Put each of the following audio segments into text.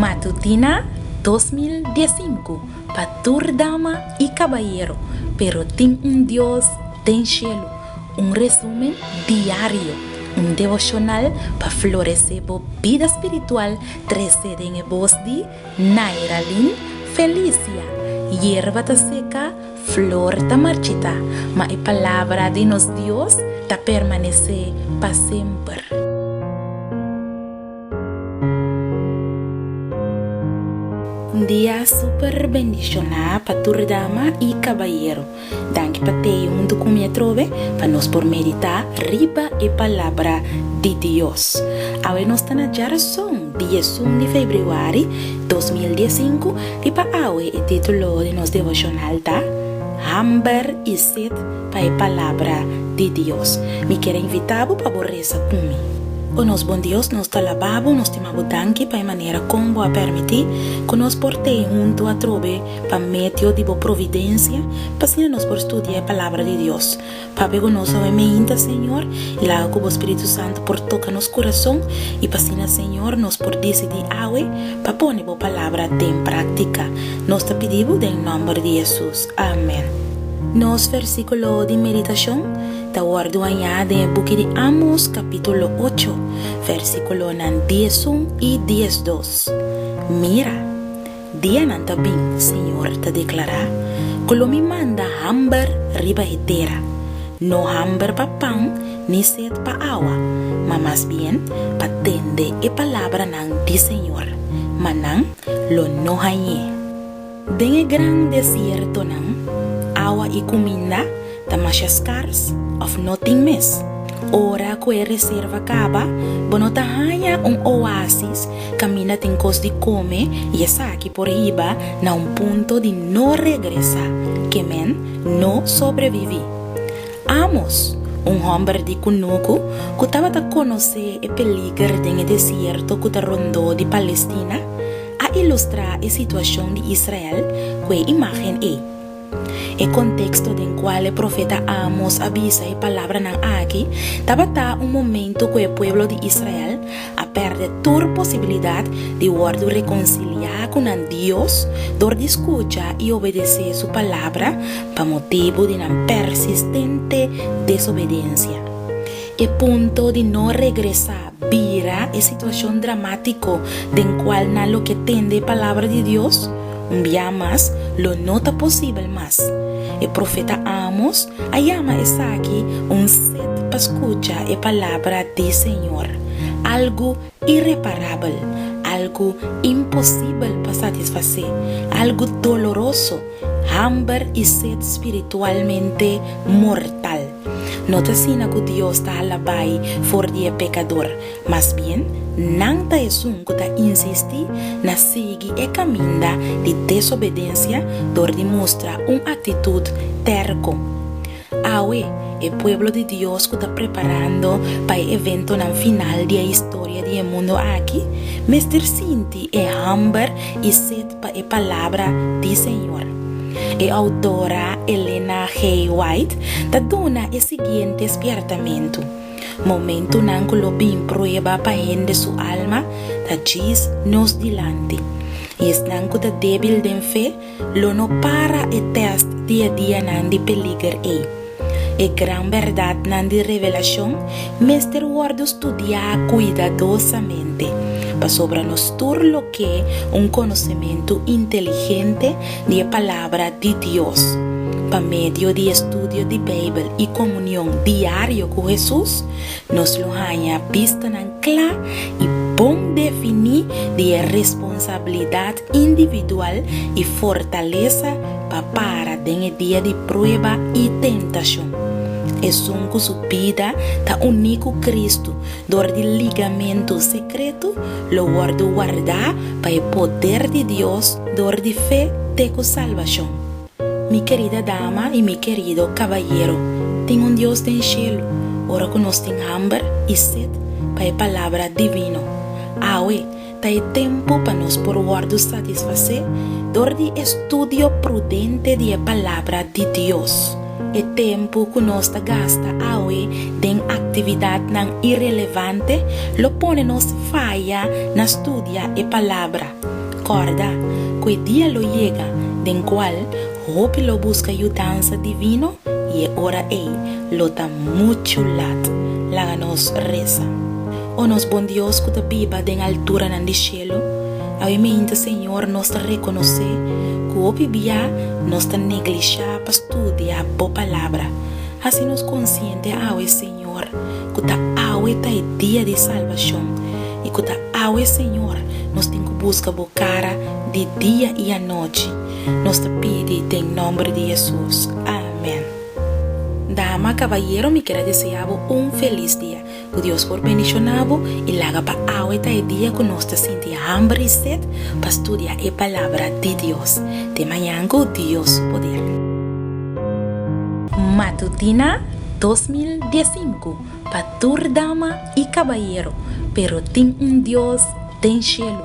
Matutina 2015 pa tur dama i kabayero, pero tin un Dios den shelu. Un resumen diario, un devoshonal pa floresé bo bida spiritual trese den e bos di Nairalyn Felicia. Yerba ta seka, flor ta marchitá, ma e palabra di nos Dios ta permanesé pa semper. Un dia super bendishoná pa tur dama i kabayero. Danki pa tei huntu ku mi atrobe pa nos por meditá riba e Palabra di Dios. Awe nos ta na djarason, diesun di febrüari 2015, i pa awe e título di nos devoshonal ta, Hamber i Set pa e Palabra di Dios. Mi kier a invitá bo pa bo resa ku mi. O nos bon Dios, nos ta laba bo, nos stima bo danki pa e manera kon bo a permití ku nos por tei huntu atrobe pa medio di bo providensia, pa asina nos por studia e Palabra di Dios. Papia ku nos awe meinta, Señor, i laga ku bo Spiritu Santu por toka nos kurason, i pa asina, Señor, nos por disidí awe pa pone bo Palabra den práktika. Nos ta pidi bo den nòmber di Hesus. Amèn. Nos versíkulo di meditashon ta wòrdu hañá den e buki di Amos kapítulo ocho, versíkulonan 11 i 12. Mira! Dianan ta bin, Señor ta deklará, ku lo mi manda hamber riba e tera, no hamber pa pan ni set pa awa, ma mas bien pa tende e palabranan di Señor, ma nan lo no hañ'é. Den e gran desiertonan, awa i kuminda ta masha skars òf no tin mes. Ora ku e reserva kaba, bo no ta haña un oasis kaminda tin kos di kome i esaki por hiba na un punto di no regresá, ke men no sobreviví. Amos, un hòmber di kunuku ku tabata konosé e peliger den e desierto ku ta rondó di Palestina, a ilustrá e situashon di Israel ku e imágen ei. E konteksto den kual e profeta Amos a bisa e palabranan aki tabata un momentu ku e pueblo di Israel a pèrdè tur posibilidat di wòrdu rekonsiliá ku nan Dios dor di skucha i obedesé su palabra pa motibu di nan persistente desobedensia. E punto di no regresá Bira e situashon dramátiko den kual nan lo ke tende e palabra di Dios un bia mas lo no ta posibel mas. E profeta Amos a yama esaki un set pa skucha e palabra di Señor, algu ireparabel, algu imposibel pa satisfasé, algu doloroso, hamber i set spiritualmente mortal. No ta asina ku Dios ta hala bai for di e pekador, mas bien, nan ta esun ku ta insistí na sigui e kaminda di desobedensia dor di mustra un aktitut tèrko. Awe, e pueblo di Dios ku ta preparando pa e eventonan final di e historia di e mundu aki, mester sinti e hamber i set pa e Palabra di Señor. E outora Elena G. White ta duna e siguiente spièrtamentu, Momentunan ku lo bin prueba pa hende su alma ta djis nos dilanti, i esnan ku ta débil den fe lo no para e tèst di e dianan di peliger ei. E gran bèrdatnan di Revelashon mester wòrdu studiá kuidadosamente, pasobra nos tur lo ke un konosementu inteligente di e Palabra di Dios. Pa medio di estudio di Beibel i komunion diario ku Hesus, nos lo haña bistanan kla i bon definí di e responsabilidat individual i fortalesa pa para den e dia di prueba i tentashon. Esun ku su bida ta uní ku Kristu dor di ligamentu sekretu lo wòrdu wardá pa e poder di Dios dor di fe te ku salbashon. Mi kerida dama i mi kerido kabayero, tin un Dios den shelu ora ku nos tin hamber i set pa e Palabra divino. Awe ta e tempu pa nos por wòrdu satisfasé dor di estudio prudente di e Palabra di Dios. E tempu ku nos ta gasta awe den aktividatnan irelevante lo pone nos faya na studia e Palabra. Kòrda ku e dia lo yega den kual hopi lo buska yudansa divino i e ora ei lo ta muchu lat. Laga nos resa. O nos bon Dios ku ta biba den alturanan di shelu, awe meinta Señor nos ta rekonosé ku hopi bia nos ta neglishá pa studia Bo Palabra. Hasi nos konsiente awe, Señor, ku ta awe ta e dia di salbashon i ku ta awe, Señor, nos tin ku buska Bo kara di dia i anochi. Nos ta pidi den nòmber di Hesus. Amèn. Dama, kabayero, mi kier a deseá bo un felis dia. Ku Dios por bendishoná bo i laga pa awe ta e dia ku nos ta sinti hamber i set pa studia e Palabra di Dios. Te mañan ku Dios su poder. Matutina 2015 pa tur dama i kabayero, pero tin un Dios den shelu.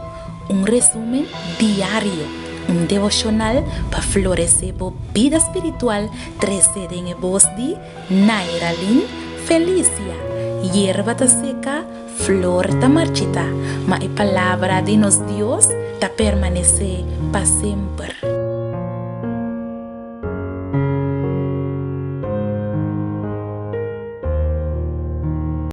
Un resumen diario, un devoshonal pa floresé bo bida spiritual trese den e bos di Nairalyn Felicia, Yerba ta seka, flor ta marchita, ma e palabra di nos Dios ta permanesé pa semper.